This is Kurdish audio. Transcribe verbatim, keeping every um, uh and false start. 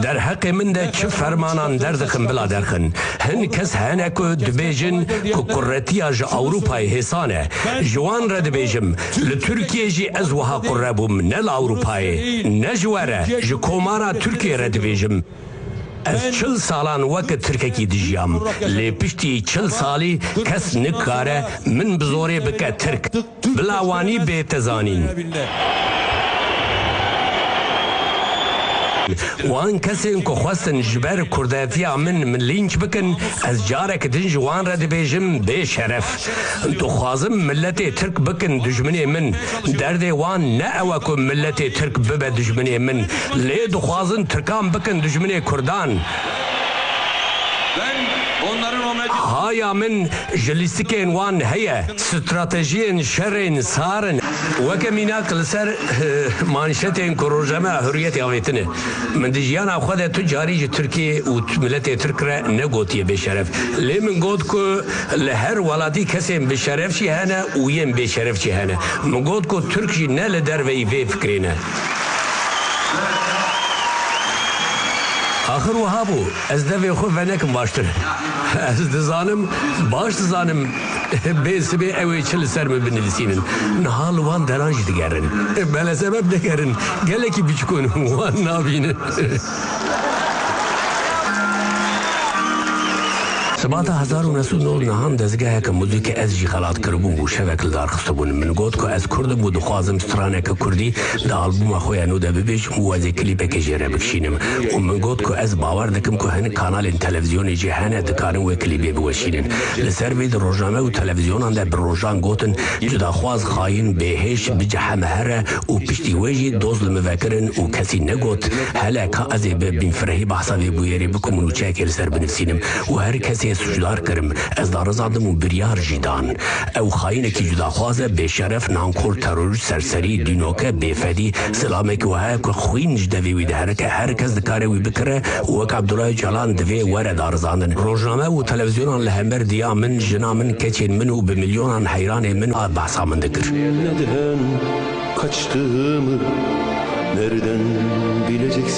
Derheqê min de çi fermanan derdixin bila derxin. Hin kes hene ku dibêjin ku kuretiya ji Ewropayê hêsan e. Ji wan re dibêjim, li Tirkiyê jî ez wiha qure bûm, ne li Ewropayê, ne ji we re, ji Komara Tirkiyê re dibêjim. Ez çil salan weke Tirkekî dijiyam, lê piştî çil salî kes nikare min bi zorê bike Tirk. Bila wanî bête zanîn. Wan kesên ku xwestin ji ber kurdetiya min min lînç bikin, ez careke din ji wan re dibêjim bê şeref. Dixwazim miletê Tirk bikin dijminê min. Derdê wan ne ew e ku miletê Tirk bibe dijminê min. Lê dixwazin Tirkan bikin dijminê Kurdan. Haya min ji lîstikên wan heye. Stratejiyên şerên sar in. Weke mînak li ser, eh, manşetên ku rojnameya Hurriyetê avêtine. Min di jiyana xwe de tu carî ji Tirkiyê û t-, miletê Tirk re negotiye bêşeref. Lê min got ku li her welatî kesên bi şeref jî hene û yên bêşeref jî hene. Min got ku Tirk jî ne li derveyî vê fikrê ne. Axir wiha bû, ez devê xwe venekim baştir. Ez dizanim, baş dizanim, bê sibê ew ê çi li ser min binivîsînin. Niha li wan deran jî digerin. Belesebeb digerin. Gelekî biçûk in, wan nabînin. Sibata hezar û neh sed û nod nihan dezgeheke muzîkê ez jî xelat kiribûm û şevek li dar xistibûn. Min got ku ez Kurd im û dixwazim straneke Kurdî di albûma xwe ya nû de bibêjim û ez ê klîpekê jê re bikişînim. Û min got ku ez bawer dikim ku hinek kanalên televîzyonê jî hene, dikarin wê klîpê biweşînin. Li ser vê di rojname û televîzyonan de bi rojan gotin, cudaxwaz, xayîn, bêhêş, bicihe me here û piştî wê jî doz li min vekirin û kesî negot, hele ka ez ê bi bînfirehî behsa vê bûyerê bikim û nûçeyekê li ser binivîsînim û her kesê sucdar kirim. Ez darizandim û biryar jî dan. Ew xayînekî cudaxwaz e, bêşeref, nankor, terorîst, serserî, dînoke, bêfedî, zilamekî wiha ye ku xwîn ji devê wî diherike, her kes dikare wî bikire û wek Abdullah Ocalan divê were darizandin. Rojname û televîzyonan li hember diya min, jina min, keçên min û bi milyonan heyranê min a behsa min dikir. Neden kaçtığımı nereden bileceksin?